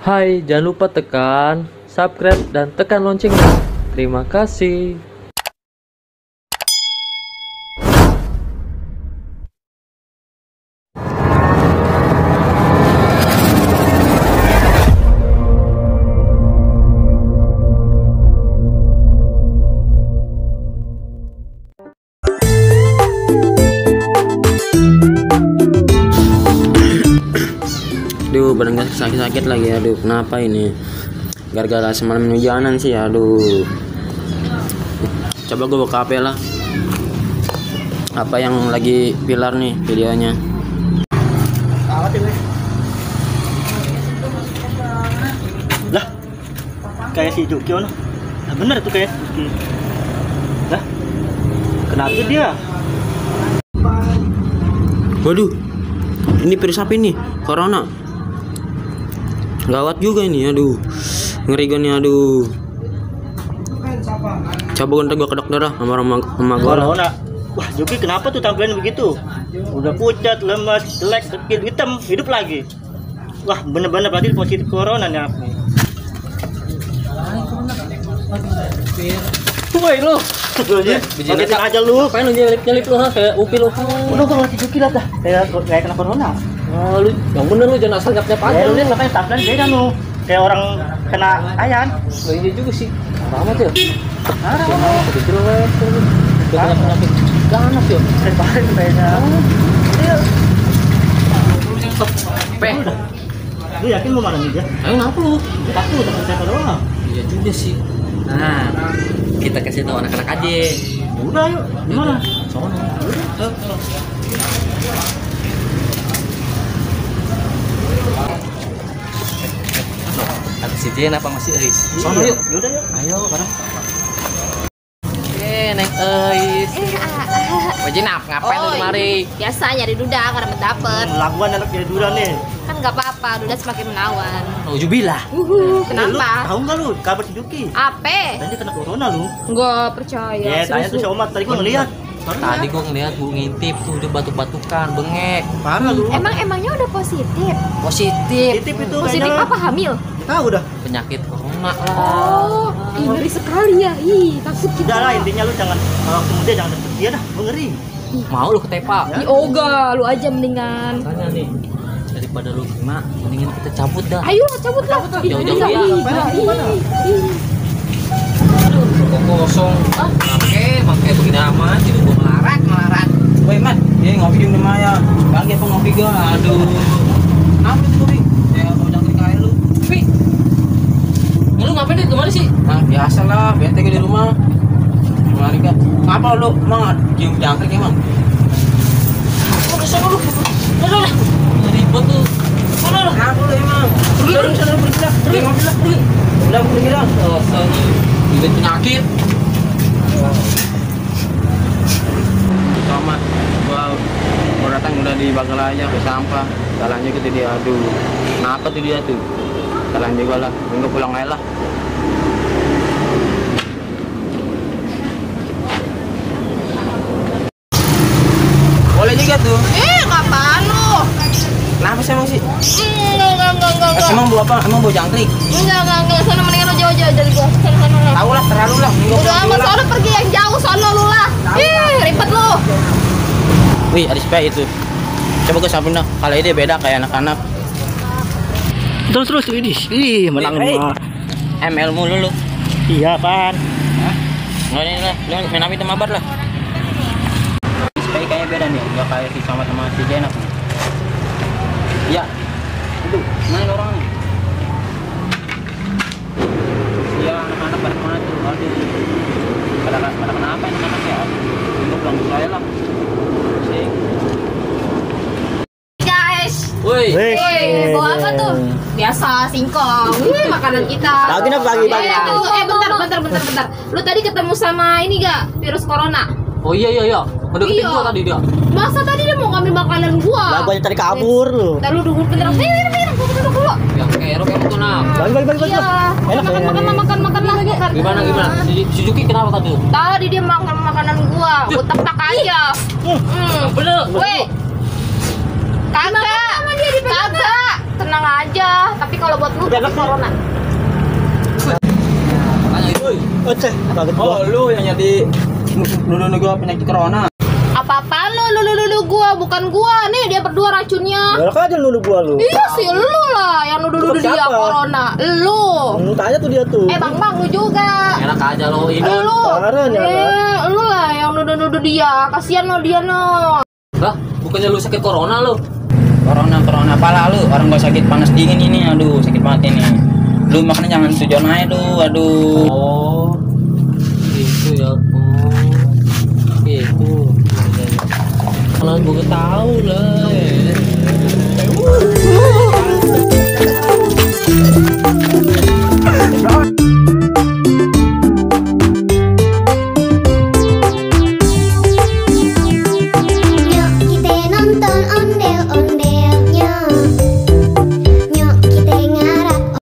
Hai, jangan lupa tekan subscribe dan tekan loncengnya. Terima kasih. Aduh, badan gue sakit-sakit lagi. Aduh, kenapa ini? Gara-gara semalam hujanan sih. Aduh, coba gue buka HP lah. Apa yang lagi pilar nih videonya? Lah, kayak si Juki ono. Nah, bener tuh kayak Juki. Lah, kenapa dia? Waduh, ini virus apa ini? Corona. Gawat juga ini. Aduh, ngeri gue nih. Aduh, coba gue ke dokter dah sama gue. Corona. Wah, Juki kenapa tuh tampilan begitu? Udah pucat, lemas, jelek, sakit, hitam, hidup lagi. Wah, bener-bener berarti positif corona nih aku. Woi lu. Paketin aja lu. Ngapain lu nyelip lu kayak Upi lu? Udah kalau si Juki lah dah. Kayak kena corona. Oh, lu yang bener lu jangan asal nyap-nyap aja Ya, lu. lu lihat makanya tampilan beda lu. Kayak orang kena ayan. Oh, iya juga sih. Apa amat ya? Ada Udah jelek tuh. Udah penyakit ganas ya. kemarin beda. Iya. Lu yakin mau mana nih dia? Ayo ngapa lu? Takut udah percaya doang. Iya juga sih. Nah, kita kasih tahu anak-anak aja. Udah yuk, gimana? Sono. Ada si Jen apa masih Eris? Sono yuk. Yaudah yuk. Ayo, bareng. Naik Eris. Wajin ngapain lu kemari? Biasa nyari duda karena dapet. Laguan anak jadi dura nih. Kan nggak apa-apa, duda semakin menawan. Ujubillah. Lu Kenapa? tahu nggak lu kabar si Juki? Ape? Tadi kena corona lu. Nggak percaya. Ya, tanya tuh si Omar tadi gua ngeliat. Tadi gua ngeliat bu ngintip tuh udah batuk-batukan, bengek. Parah lu. Emangnya udah positif? Positif. Titip itu Positif kayaknya. apa hamil? Tahu dah. Penyakit corona lah. Oh, ih, ngeri sekali ya. Ih, takut kita. Udah lah, intinya lu jangan waktu muda jangan deket dia dah, gua ngeri. Mau lu ketepa? Ih, oga, lu aja mendingan. Tanya nih. Daripada lu kena, mendingan kita cabut dah. Ayo cabut lah. Ih, Jauh-jauh iya, ya. ih, Gimana? ih. Aduh, kosong. Pakai begini amat, jadi gua melarat. Woi Mat, ya ngopi di rumah ya. Lagi apa ngopi gue? Aduh, Apa itu kopi? ya mau jangkrik air lu. Kopi. Lu ngapain di kemana sih? Nah biasa lah, bete gue di rumah. Kemari kan? Ngapa lu? Emang cium jangkrik emang? Oh, kesana lu. Udah. Ribet tuh. Mana lu? Ngapa lu emang? Pergi lu sana pergi lah. Pergi ngopi lah. Udah pergi lah. Ini penyakit. Sama, gua datang udah di bagel aja ke sampah. Salahnya gitu dia. Aduh, kenapa tuh dia tuh? Salahnya juga lah. Minggu pulang aja lah. Boleh juga tuh. Kapan lu? Kenapa sih emang sih? Enggak. Emang bu apa? Emang bu jangkrik? Enggak. Sana mendingan lu jauh-jauh dari gua. Sana. Tahu lah, terlalu lah. Minggu Udah pulang amat, lah. soalnya pergi yang jauh sono lu lah. Ih, ribet lu. Wih, ada spray itu. Coba gue samping dah. Kalau ini beda kayak anak-anak. Terus ini menang mah. ML mulu lu. Iya, Pan. Nggak ini lah. Lu main api mabar lah. Spray kayaknya beda nih. Gak kayak si sama si Jenak. Iya. Aduh, main orang nih. Iya, anak-anak pada kemana tuh? Aduh. Pada kenapa ini anak ya? Untuk pulang dulu aja lah. Sing. Guys. Woi. Wih, bawa apa tuh? Biasa singkong. Wih, makanan kita. Lagi nih, pagi. Bentar. Lu tadi ketemu sama ini gak? Virus corona. Oh iya. Udah ketemu Iya. tadi dia. Masa tadi dia mau ngambil makanan gua? Lah gua tadi kabur lu. Ntar lu dulu bentar. Gua duduk dulu. Yang kerok yang itu nah. Balik. Iya. Enak Makan lah. Gimana? Si Juki kenapa tadi? Tadi dia makan makanan gua. Gua tepak aja. Bener. Weh. Kagak. Tenang aja. Tapi kalau kalau buat lu Udah, corona. Makanya itu. Oh, ceh, kaget gua. Oh, lu yang jadi nuduh gua penyakit corona. Apa-apaan lu gua, bukan gua. Nih dia berdua racunnya. Galak aja nuduh gua lu. Iya sih lu lah yang nuduh dia Siapa? corona. Lu. Tanya tuh dia tuh. Bang lu juga. Enak aja lo Idul. Lu. Parah nih, Lu lah yang nuduh dia. Kasihan lo dia no. Lah, bukannya lu sakit corona lu? Corona pala lu, orang gua sakit panas dingin ini, aduh sakit banget ini. Lu makanya jangan tujuan aja lu, aduh. Oh, gitu ya. Oh, gitu. Kalau gua tahu lah.